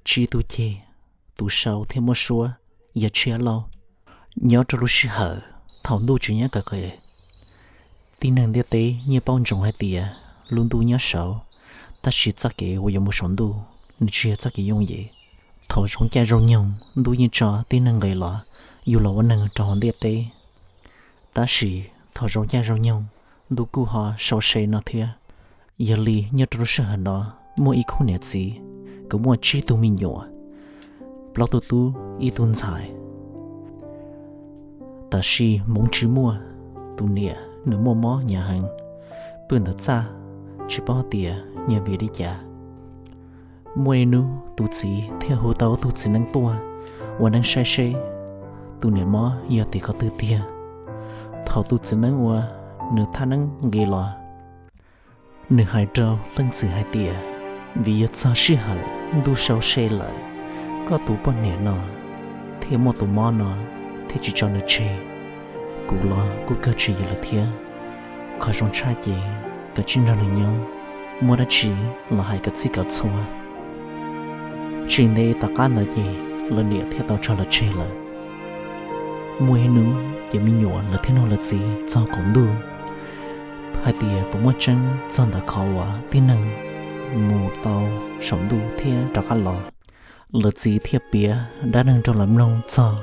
tsib tug ceg, tus sau thiaj muab suab yog Tshiab Lauj. Nyob rau lub sij hawm thaum ntuj tseem nyab kawg, tib neeg ntiaj teb yeej paub ntsoov hais tias lub ntuj nyob saud, tab sis txoj kev uas yuav mus saum ntuj nws tsis yog txoj kev yooj yim. Thaum zoo caij zoo nyoog ntuj yeej tso tib neeg nqis los yug los ua neeg rau hauv ntiaj teb, tab sis thaum zoo caij zoo nyoog ntuj kuj ho sau se no thiab. Yog li nyob rau lub sij hawm no muaj ib khub niam txiv, nkawd muaj tsib tug me nyuam, plaub tug tub ib tug ntxhais. Tab sis hmoov tsis muaj, tus niam nws muaj mob hnyav heev, pw ntawm txaj, tsis paub hais tias yog vim li cas. Muaj ib hnub tus txiv thiaj hu tau tus txiv neeb tuaj ua neeb saib seb tus niam mob yog tim qhov twg tiag. Thaum tus txiv neeb ua nws thaj neeb nqis los, nws hais rau leej txiv hais tias, vim yog txog sij hawm ntuj sau se lawm, koj tus poj niam no thiaj muaj tus mob no thiab tsis tso nws tseg. Kuv los kuj kawg tsis yeej lawm thiab. Qhov zoo tshaj ces koj tsis nrog nws nyob, muaj dab tsi los hais kom txhij kom txhua. Tsis ntev tom qab ntawd ces lawv niam thiaj tau tso lawv tseg lawm. Muaj ib hnub ces me nyuam lawv thiaj nug lawv txiv txog qaum ntuj hais tias puas muaj tseeb txog ntawm qhov uas tib neeg mus tau saum ntuj thiab rov qab los. Lawv txiv thiaj piav dab neeg rau lawv mloog txog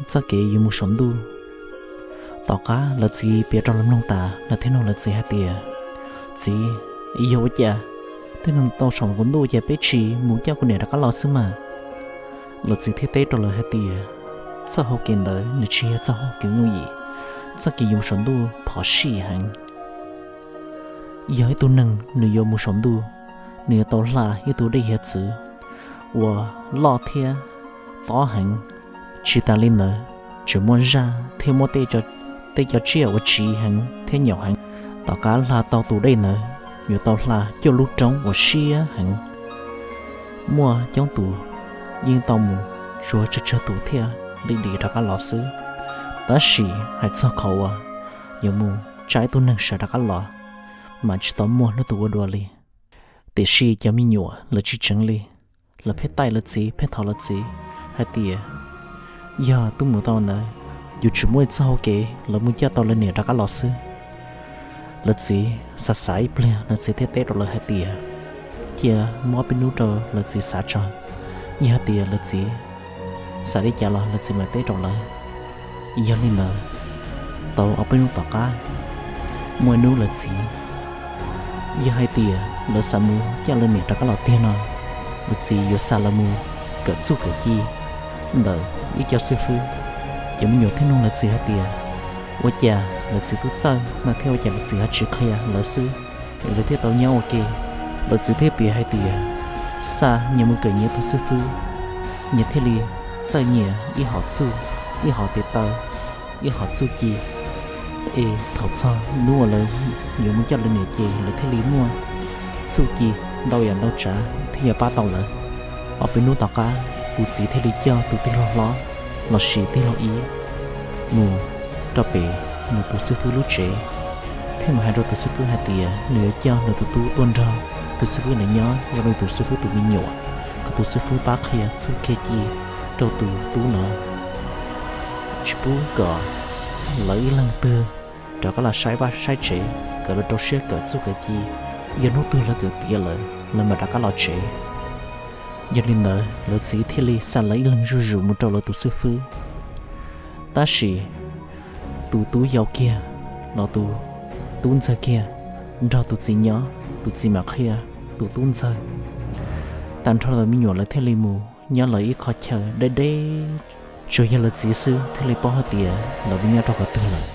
txoj kev yuav mus saum ntuj. Tom qab lawv txiv piav rau lawv mloog tas, lawv thiaj nug lawv txiv hais tias, txiv, yog ua cas tib neeg tau saum qaum ntuj ces peb tsis mus coj kuv niam rov qab los xwb mas? Lawv txiv thiaj teb rau lawv hais tias, txoj hau kev ntawd nws tsis yog txoj hau kev yooj yim. Txoj kev yuav mus saum ntuj phom sij heev. Yog ib tug neeg nws yuav mus saum ntuj, nws yuav tau hla ib tug dej hiav txwv uas loj thiab tob heev. Tsis tas li ntawd, tseem muaj zaj thiab muaj tej cov tsiaj uas tsiv heev thiab nyaum heev. Tom qab hla tau tus dej ntawd, yuav tau hla cuaj lub roob uas siab heev. Muaj coob tus yeej tau mus, tsuas tsawg tsawg tus thiaj li dim rov qab los xwb. Tab sis hais txog qhov uas yuav mus tsa ib tug neeg sawv rov qab los, mas tsis tau muaj hnub twg ua dua li. Tiam sis cov me nyuam lawv tsis tseev li, lawv pheej taij lawv txiv, pheej thov lawv txiv hais tias, yog twb mus tau ntawd, yuav tsum muaj ib txoj hau kev lawv mus coj tau lawv niam rov qab los xwb. Lawv txiv xav xav ib pliag, lawv txiv thiaj teb rau lawv hais tias, cia muab ob peb hnub rau lawv txiv xav tso, yog hais tias lawv txiv xav li cas los lawv txiv mam teb rau lawv. Yog li ntawd, tau ob peb hnub tom qab, muaj ib hnub lawv txiv, yog hais tias lawv xav mus coj lawv niam rov qab los tiag no, lawv txiv yuav xa lawv mus kawm txuj kawm ci ntawm ib co xib fwb. Cov me nyuam thiaj nug lawv txiv hais tias, ua cas lawv txiv twb txawj no thiab ua cas lawv txiv ho tsis qhia lawv xwb, es lawv thiaj tau nyob ua ke. Lawv txiv thiaj piav hais tias, xa nyias mus kawm nyias tus xib fwb, nyias thiaj li txawj nyias ib hom txuj, ib hom tes taw, ib hom txuj ci. Es thaum txog hnub uas lawv yuav mus coj lawv niam ces lawv thiaj li muaj txuj ci ntau yam ntau tsav thiaj yuav pab tau lawv. Ob peb hnub tom qab, tus txiv thiaj li coj tus tij laug hlob lossis tij laug ib mus rau pem nws tus xib fwb lub tsev, thiab mus hais rau tus xib fwb hais tias nws yuav coj nws tus tub tuaj nrog tus xib fwb ntawd nyob zoo li tus xib fwb tus me nyuam, kom tus xib fwb pab qhia txuj qhia ci rau tus tub no, tsis pub kom lawv ib leeg twg rov qab los saib vaj saib tsev, kom lawv rau siab kawm txuj kawm ci, yog hnub twg lawv kawm tiav lawm lawv mam rov qab los tsev. Yog li ntawd lawv txiv thiaj li xa lawv ib leeg zuj zus mus rau lawv tus xib fwb. Tab sis tus tub yau kiag los tus tub ntxawg kiag nrog tus txiv nyob, tus txiv mam qhia tus tub ntxawg. Tag nrho lawv me nyuam lawv thiaj li mus nyob lawv ib qho chaw deb deb, tsuas yog lawv txiv xwb thiaj li paub hais tias lawv mus nyob rau qhov twg lawm.